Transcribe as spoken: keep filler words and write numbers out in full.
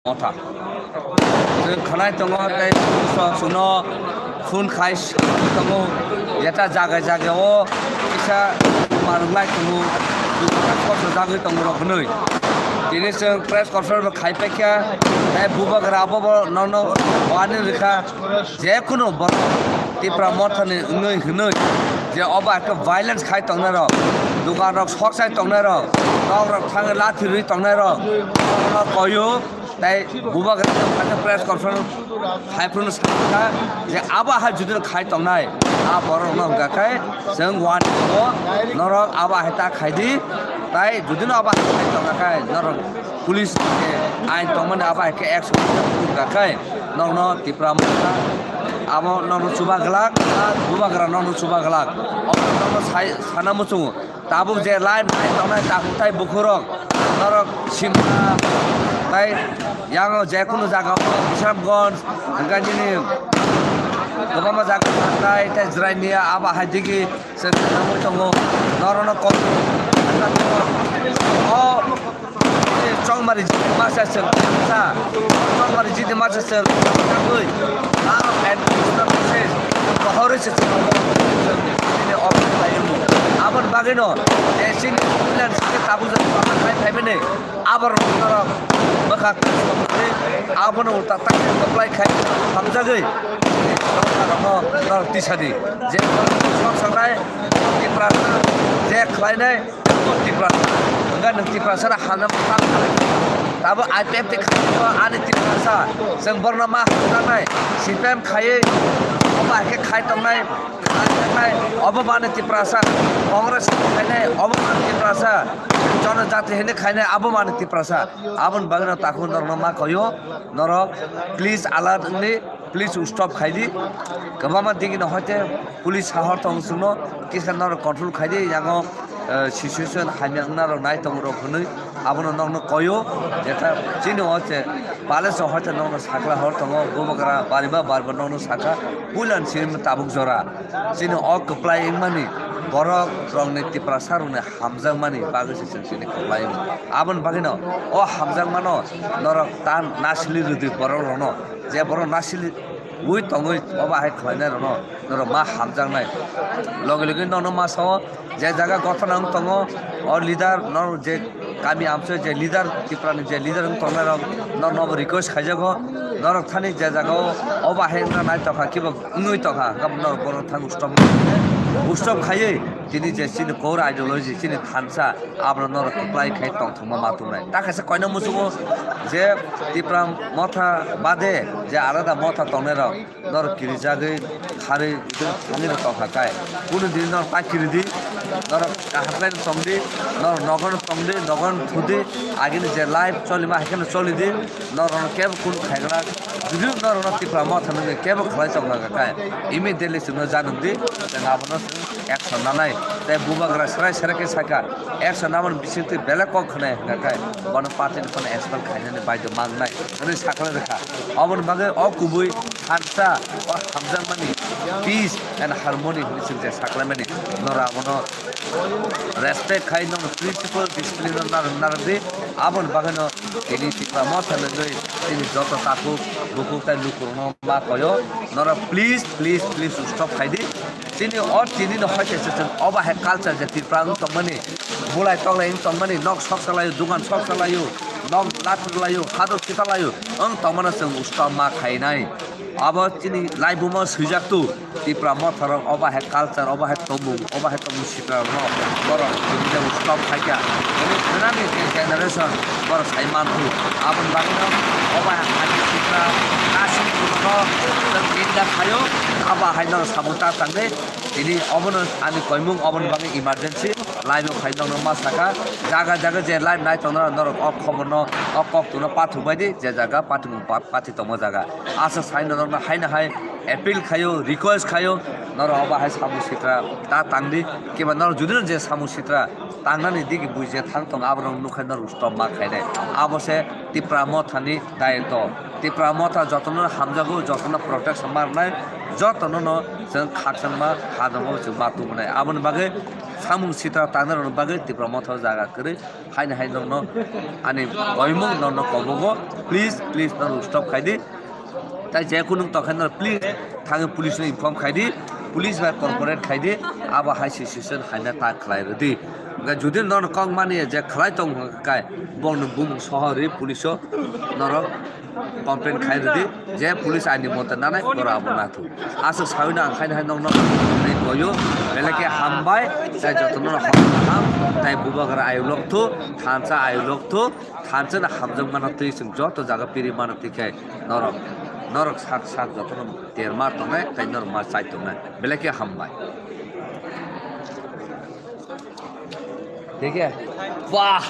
Motha. Chwng khwnai tongo tei chwngno phone khai tongo, jeta jaga jaga o kisa manwk lai tongo, koso jagwi tongo rok hwnwi. Tini chwng press conference bo khai paikha, tei bubagra abo bo nono wani rwkha. Jekunu borok Tipra Mothani wngwi hwnwi je obo hai khe violence khai tongnairok, dukanrok soksai tongnairok, nokrok thangwi lathi rwi tongnairok, bohrokno koyo tei bubagra hai khe press conference hai phano sakha je abo hai judino khai tongnai a borokno hwnkha khe chwng wani tongo, norok abo hai ta khai di, tei judino abo hai khai tongkha khe norok police ni ain tongmani abo hai khe action wngkha khe nokno Tipra Motha abo nokno chuba glak, bubagra nokno chuba glak. Omo nokno sai sana muchungo. Tabuk je live nai tongnai takhuk tai bukhurok norok Simra tai yango je kunu jaga o Bisramganj hwnkha nini kwbangma jaga tai tai Jrainia abo hai digi. Chwng nangwi tongo, norokno kok o chongmari jiti masa chwng sa, chongmari jiti masa chwng tangwi, ah, and Krishna message bohorwi se chwng nini offer khlai wngo. Aboni bagwino je chini freelance khe tabuk jani bahai khai phaimani, aborok norok bwkha abono ulta tak apply khai hamjagwi norokno norok tisadi. Je sok sangnai Tiprasa, je khlainai Tiprasa. Hwnkhe nwng Tiprasa no hamjak tamo I P F T khai ani Tiprasa. Chwng borno ma hamjaknai C P M khaiwi obo hai khe khai tongnai, khai tongnai obo mani Tiprasa. Congress khainai obo mani Tiprasa. Jonojati hini khainai abo mani Tiprasa. Aboni bagwino takhuk norokno ma koyo, norok please alert wngdi. Please stop khai di. Kwbangma digini hoite police sahor tong chwngno kisa norok control khai di, yango, eh, situation hamya wngna rok nai tongo rok hwnwi abono nokno koyo. Jeta chini o che palace o hoite nokno sakla hor tongo, bubagra bariba bariba nokno sakha, puilan chini tabuk jora chini o kwplai wngmani borok rokni Tiprasa rokni hamjakmani bagwi se chwng chini kwplai wngo. Aboni bagwino o hamjakmano norok ta nasili rwdi borok rokno. Je borok nasili ui tongwi obo hai khlainai rokno norok ma hamjaknai. Logi logi nono ma sao je jaga gothona wng tongo o leader, norok je kami amchoi je leader, Tiprani je leader wng tongnai rok norok nobo request khaijago. Norok thani je jaga o obo hai wngna nai tongkha kibo wngwi tongkha, hwnkhe norok bono thang stop, stop khaiwi tini je chini core ideology, chini thansa, abono norok kwplai khai tongthokma ma tongnai. Ta kaisa koina muchungo je Tipra Motha bade je alada motha tongnai rok norok kirijagwi kharwi thani rok tongkha kai. Kunu din norok ta kiridi, norok kaham khlai tongdi, norok nogon tongdi, nogon thudi, agini je life cholima hai kheno cholidi, norok kebo kunu khaigwlak. Judi norok Tipra Motha nungwi kebo khlai tongkha kai, immediately chwngno janwngdi, chwng abono action nanai. Tei bubagra serai serai khe sakha, action namani bisingtwi belai kok khwnai hwnkha khe bono party ni phano expel khainani baidyo mangnai hwnwi sakhlai rwkha. Oboni bagwi o kubui thansa o hamjakmani peace and harmony hwnwi chwng je sakhlaimani. Norok abono respect khai, norok principle discipline no narwk narwk di. Aboni bagwino tini Tipra Motha nungwi tini joto takhuk bukhuk tei lukurokno ma koyo, norok please, please, please stop khai di. Chini o tini no hoi kaisa chwng obo hai culture je Tripura wng tongmani, bulai toklai wng tongmani, nok sok salaio, dukan sok salaio, nok latrwk laio, hadok sita laio, wng tongmano chwng stop ma khainai. Abo chini laibumo swijak tu, Tipra Motha rok obo hai culture, obo hai tongmung, obo hai tongmung sitra rok no borok tini je stop khaikha. Tini khwnani je generation borok sai manthu. Aboni bagwino obo hai sitra aswk no chwng ninda khaio, abo hai no samung ta tangwi. Tini obono ani koimung, oboni bagwi emergency live o khai nokno ma saka. Jaga jaga je live nai tongnai norok o khobor no, o kok tungno pathuk bai di, je jaga pathuk pa-, pathi tongma jaga. Aswk sai norokno haino hai appeal khaio, request khaio, norok obo hai samung sitra ta tangdi, kiba norok judino je samung sitra tangnani digi buji thang tongo, aborok nukha norok stop ma khainai. Abo se Tipra Mothani dayitw. Tipra Motha jotono hamjago, jotono protection ma rwnai, jotono no chwng khakchangma hajango chwng ma tubunai. Aboni bagwi samung sitra tangnai rokni bagwi Tipra Motha jaga kwrwi haino hai nokno ani koimung nokno kobogo, please, please, norok stop khai di. Tai je kunung tokhe norok please thangwi police no inform khai di, police bai cooperate khai di, abo hai situation haina ta khlai rwdi. Hwnkhe judi norok kok mani je khlai tong hwnkhe kai bongni bumung sohorwi police o norok complain khai rwdi je police aini mote nanai borok abo nathok. Aswk sawi no ang khaino hai nokno nai koyo, belai khe hambai, tai jotono no hok kaham, tai bubagra ayuk lok thu, thansa ayuk lok thu, thansa no hamjak mano twi chwng joto jaga piri mano twi khe norok, norok sak sak jotono ter ma tongnai, tai norok ma chai tongnai, belai khe hambai. Thik hai? Wah!